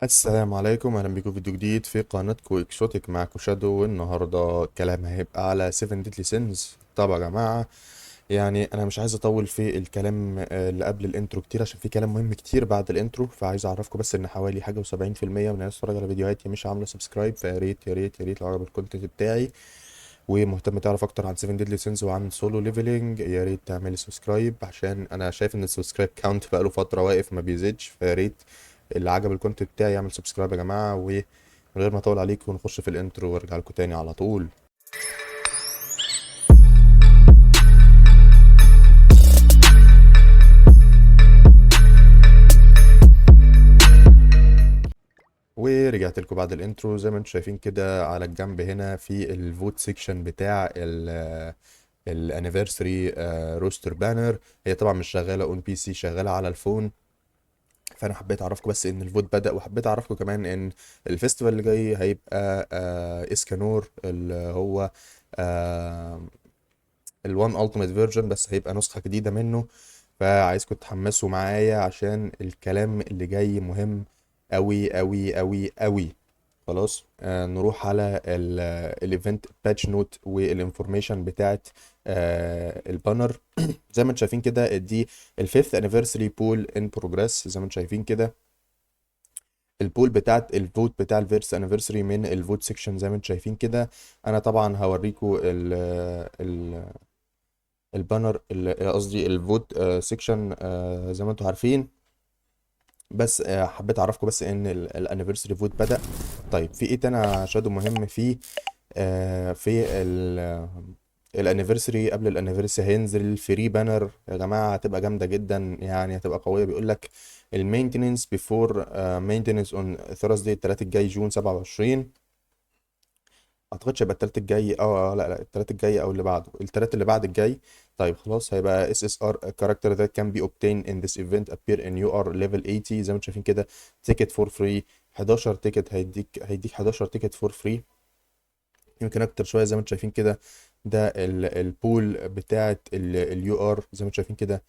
السلام عليكم، اهلا بيكم في فيديو جديد في قناتكم اكسوتيك. معاكم شادو، والنهارده الكلام هيبقى على 7 deadly sins. طب يا جماعة، يعني انا مش عايز اطول في الكلام اللي قبل ال intro كتير، عشان في كلام مهم كتير بعد ال intro. فعايز اعرفكم بس ان حوالي حاجة و70% من الناس بتتفرج على فيديوهاتي مش عامله subscribe، فيا ريت يا ريت يا ريت لو عجبك ال content بتاعي ومهتم تعرف اكتر عن 7 deadly sins وعن Solo Leveling، يا ريت تعمل subscribe، عشان انا شايف ان ال subscribe count بقاله فترة واقف ما بيزيدش. فيا ريت اللي عجب ال content بتاعي يعمل subscribe يا جماعه. ومن غير ما اطول عليكم ونخش في ال intro وارجع لكم تاني على طول. ورجعت لكم بعد ال intro. زي ما انتم شايفين كده على الجنب هنا في ال vote section بتاع ال anniversary roster banner. هي طبعا مش شغالة on PC، شغالة على ال phone. فانا حبيت اعرفكم بس ان ال vote بدا، وحبيت اعرفكم كمان ان ال festival اللي جاي هيبقى اسكانور، اللي هو ال one ultimate version، بس هيبقى نسخه جديدة منه. فعايزكم تتحمسوا معايا عشان الكلام اللي جاي مهم قوي قوي قوي قوي. خلاص، نروح على ال event patch note وال information بتاعت ال banner. زي ما انتم شايفين كده دي ال fifth anniversary poll in progress. زي ما انتم شايفين كده ال poll بتاعت ال vote بتاع ال first anniversary من ال vote section. زي ما انتم شايفين كده انا طبعا هوريكم ال ال banner، قصدي ال vote section زي ما انتم عارفين. بس حبيت اعرفكم بس ان ال anniversary vote بدأ. طيب في ايه تاني يا شادو مهم في ال anniversary؟ قبل ال anniversary هينزل free banner يا جماعه، هتبقى جامدة جدا، يعني هتبقى قويه. بيقول لك ال maintenance before maintenance on Thursday، التلات الجاي June 27. اعتقدش هيبقى التلات الجاي، لا لا، التلات الجاي او اللي بعده، التلات اللي بعد الجاي. طيب خلاص، هيبقى SSR character that can be obtained in this event appear in UR level 80. زي ما انتم شايفين كده ticket for free 11 ticket، هيديك 11 ticket for free، يمكن اكتر شوية. زي ما انتم شايفين كده ده ال poll بتاعه ال UR. زي ما انتم شايفين كده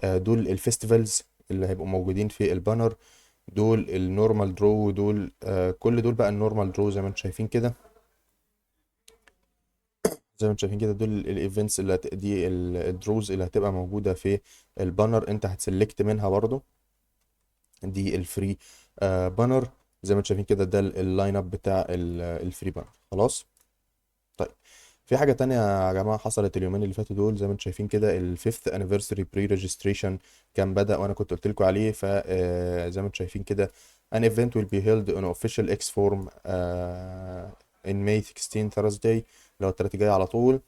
دول ال festivals اللي هيبقوا موجودين في ال banner، دول ال normal draw، دول كل دول بقى ال normal draw. زي ما انتم شايفين كده، زي ما انتم شايفين كده دول ال events اللي دي ال draws اللي هتبقى موجودة في ال banner، انت هت select منها برضو. دي ال free banner. زي ما انتم شايفين كده ده ال line up بتاع ال free banner. خلاص. طيب في حاجة تانية يا جماعة حصلت اليومين اللي فاتوا دول. زي ما انتم شايفين كده ال fifth anniversary pre registration كان بدأ، وانا كنت قلت لكم عليه. ف زي ما انتم شايفين كده an event will be held on official X form in May 16 Thursday، اللي هو التلات الجاي على طول.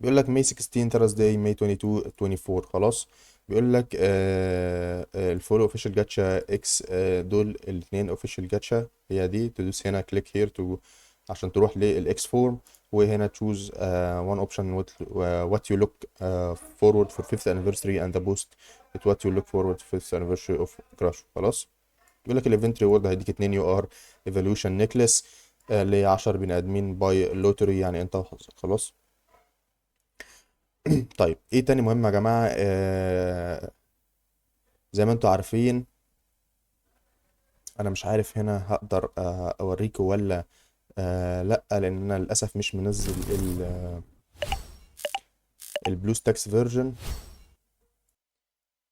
بيقول لك May 16 Thursday، May 22 24. خلاص، بيقول لك ال follow official gacha X، دول الاثنين official gacha هي دي. تدوس هنا click here to عشان تروح لل X form، وهنا choose one option what you look forward for fifth anniversary and the post it what you look forward for fifth anniversary of Crush. خلاص، بيقول لك ال event reward هيديك 2 UR evolution necklace ل 10 بني ادمين by lottery، يعني انت وحظك. خلاص. طيب ايه تاني مهم يا جماعة؟ زي ما انتوا عارفين، انا مش عارف هنا هقدر اوريكم ولا لا، لان انا للاسف مش منزل ال BlueStacks version.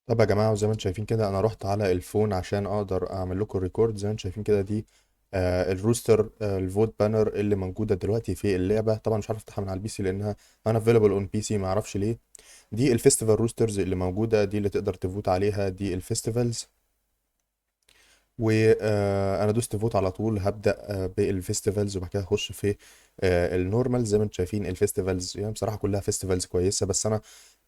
طب يا جماعة، وزي ما انتم شايفين كده انا رحت على ال phone عشان اقدر اعمل لكم ال record. زي ما انتم شايفين كده دي ال roster، ال vote banner اللي موجودة دلوقتي في اللعبة. طبعا مش عارف افتحها من على ال PC لانها unavailable on PC، ما اعرفش ليه. دي ال festival rosters اللي موجودة، دي اللي تقدر ت vote عليها، دي ال festivals. وانا دوست vote على طول. هبدا بال festivals وبعد كده اخش في ال normal. زي ما انتم شايفين ال festivals يعني بصراحة كلها festivals كويسة، بس انا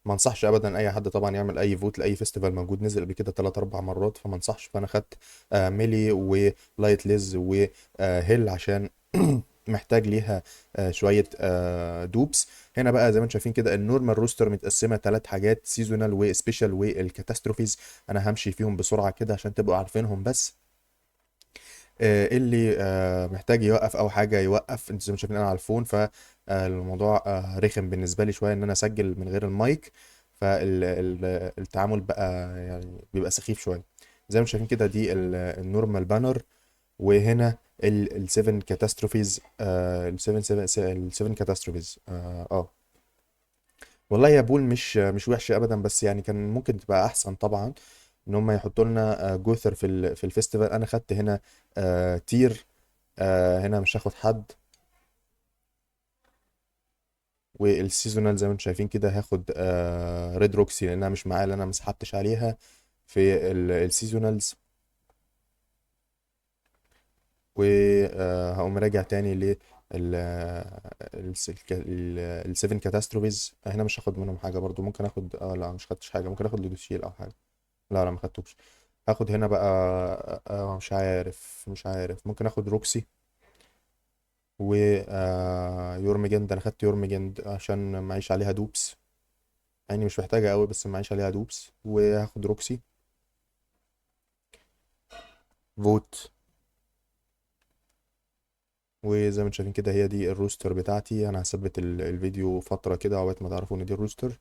ما انصحش ابدا اي حد طبعا يعمل اي vote لاي festival موجود، نزل قبل كده 3 4 مرات، فما انصحش. فانا خدت ميلي و Light Liz وهيل عشان محتاج ليها شوية dupes. هنا بقى زي ما انتم شايفين كده ال normal roster متقسمه 3 حاجات، seasonal و special وال catastrophes. انا همشي فيهم بسرعة كده عشان تبقوا عارفينهم بس. اللي محتاج يوقف او حاجة يوقف. انتوا زي ما شايفين انا على ال phone، فالموضوع رخم بالنسبة لي شوية ان انا اسجل من غير المايك، فالتعامل بقى يعني بيبقى سخيف شوية. زي ما شايفين كده دي ال normal banner، وهنا ال 7 catastrophes، ال 7 7 ال 7 catastrophes. والله يا pool مش وحشة ابدا، بس يعني كان ممكن تبقى احسن طبعا ان هم يحطوا لنا جوثر في ال festival. انا خدت هنا تير، هنا مش هاخد حد. وال seasonal زي ما انتم شايفين كده هاخد ريد روكسي لانها مش معايا، لان انا ما سحبتش عليها في ال seasonals. و هقوم راجع تاني ل ال 7 catastrophes. هنا مش هاخد منهم حاجة برضو، ممكن اخد، لا مش خدتش حاجة، ممكن اخد لودوشيل او حاجة، لا لا ما خدتوش. هاخد هنا بقى، مش عارف، ممكن اخد روكسي و يورمجند. انا خدت يورمجند عشان معيش عليها dupes، يعني مش محتاجة قوي بس معيش عليها dupes. وهاخد روكسي vote. وزي ما انتم شايفين كده هي دي ال roster بتاعتي. انا هثبت الفيديو فترة كده عقبال ما تعرفوا ان دي ال roster.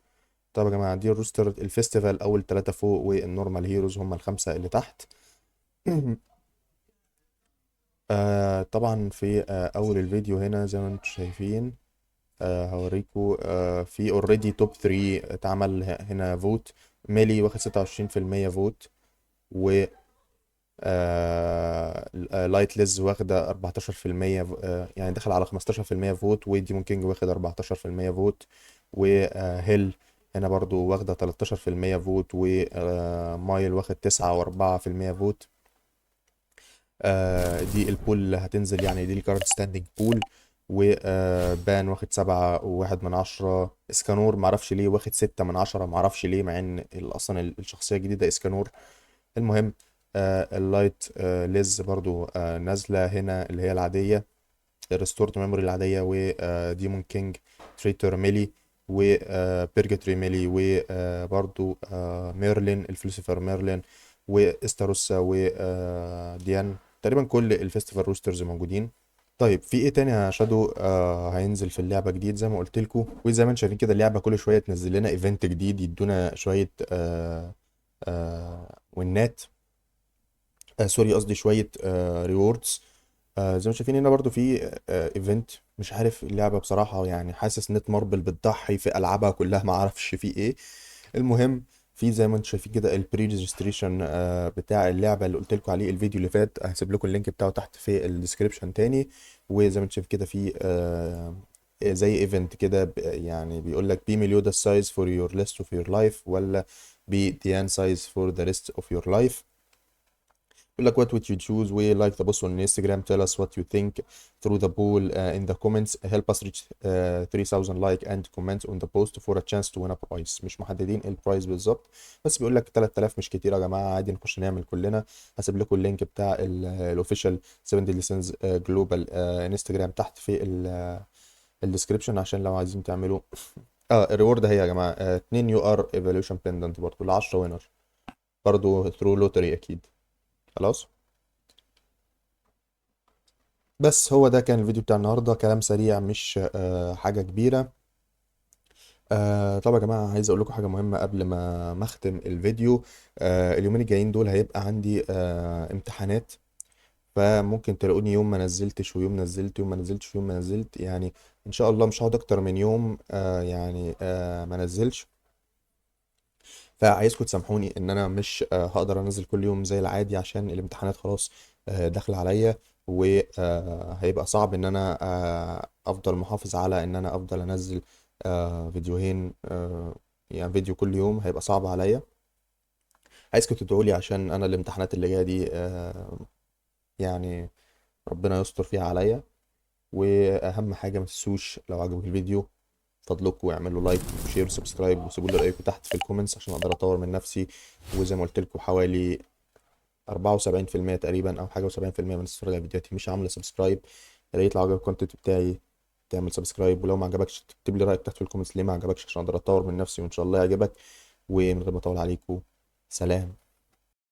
طب يا جماعة دي ال roster ال festival اول 3 فوق، وال normal heroes هم ال5 اللي تحت. طبعا في اول الفيديو هنا زي ما انتم شايفين، هوريكم، في already top 3 اتعمل هنا vote. ميلي واخد ستة وعشرين في المية vote، و لايت ليز واخدة أربعتاشر في المية يعني دخل على خمستاشر في المية vote، وديمون كينج واخد أربعتاشر في المية vote، و هيل هنا برضو واخدة تلتاشر في المية vote، و مايل واخد تسعة وأربعة في المية vote. دي ال pool اللي هتنزل، يعني دي ال current standing pool. و بان واخد سبعة وواحد من عشرة، اسكانور معرفش ليه واخد 6 من 10، معرفش ليه مع ان اصلا الشخصية الجديدة اسكانور. المهم، اللايت، ليز برضو، نازلة هنا اللي هي العادية، ال restored memory العادية، و ديمون كينج تريتور ميلي، و بيرجتري ميلي، و برضو، ميرلين الفلوسيفر ميرلين، واستاروسا، و ديان. تقريبا كل ال festival rosters موجودين. طيب في ايه تاني يا شادو؟ هينزل في اللعبة جديد زي ما قلت لكم، وزي ما انتم شايفين كده اللعبة كل شوية تنزل لنا event جديد، يدونا شوية، ونات، sorry قصدي شوية، rewards. زي ما شايفين هنا برضو في، event. مش عارف اللعبة بصراحة، حاسس نت ماربل بتضحي في ألعابها كلها، ما اعرفش في ايه. المهم في زي ما انتم شايفين كده ال pre-registration، بتاع اللعبة اللي قلت لكم عليه الفيديو اللي فات، هسيب لكم ال link بتاعه تحت في ال description تاني. وزي ما انتم شايفين كده في، زي event كده، بيقول لك be ميليودا size for your rest of your life، ولا be ديان size for the rest of your life. بيقول لك what would you choose، we like the post on Instagram, tell us what you think through the poll, in the comments, help us reach, 3000 like and comment on the post for a chance to win a prize. مش محددين ايه ال prize بالظبط، بس بيقول لك 3000 مش كتير يا جماعة، عادي نخش نعمل كلنا. هسيب لكم ال link بتاع ال official 7 Deadly Sins، global، انستجرام تحت في ال description عشان لو عايزين تعملوا. ال reward اهي يا جماعة، 2 UR evolution pendant برضه ل 10 winner، برضه through lottery اكيد. خلاص، بس هو ده كان الفيديو بتاع النهارده، كلام سريع مش، حاجة كبيرة. طب يا جماعة عايز اقول لكم حاجة مهمة قبل ما اختم الفيديو. اليومين الجايين دول هيبقى عندي، امتحانات، فممكن تلاقوني يوم ما نزلتش ويوم نزلت، يوم ما نزلتش ويوم ما نزلت، ان شاء الله مش هقعد اكتر من يوم، ما نزلش. فعايزكم تسامحوني ان انا مش، هقدر انزل كل يوم زي العادي عشان الامتحانات خلاص، داخله عليا، و، هيبقى صعب ان انا، افضل محافظ على ان انا افضل انزل، فيديوهين، يعني فيديو كل يوم هيبقى صعب عليا. عايزكم تدعوا لي عشان انا الامتحانات اللي جاية دي، ربنا يستر فيها عليا. واهم حاجة ما تنسوش لو عجبك الفيديو فضلكم اعملوا like و share و subscribe، وسيبوا لي رايكم تحت في ال comments عشان اقدر اطور من نفسي. وزي ما قلت لكم حوالي أربعة وسبعين في المية تقريبا او حاجة وسبعين في المية من الناس بتتفرج على فيديوهاتي مش عامله subscribe. يا ريت لو عجبك ال content بتاعي تعمل subscribe، ولو ما عجبكش تكتب لي رايك تحت في ال comments ليه ما عجبكش عشان اقدر اطور من نفسي وان شاء الله يعجبك. ومن غير ما اطول عليكم، سلام.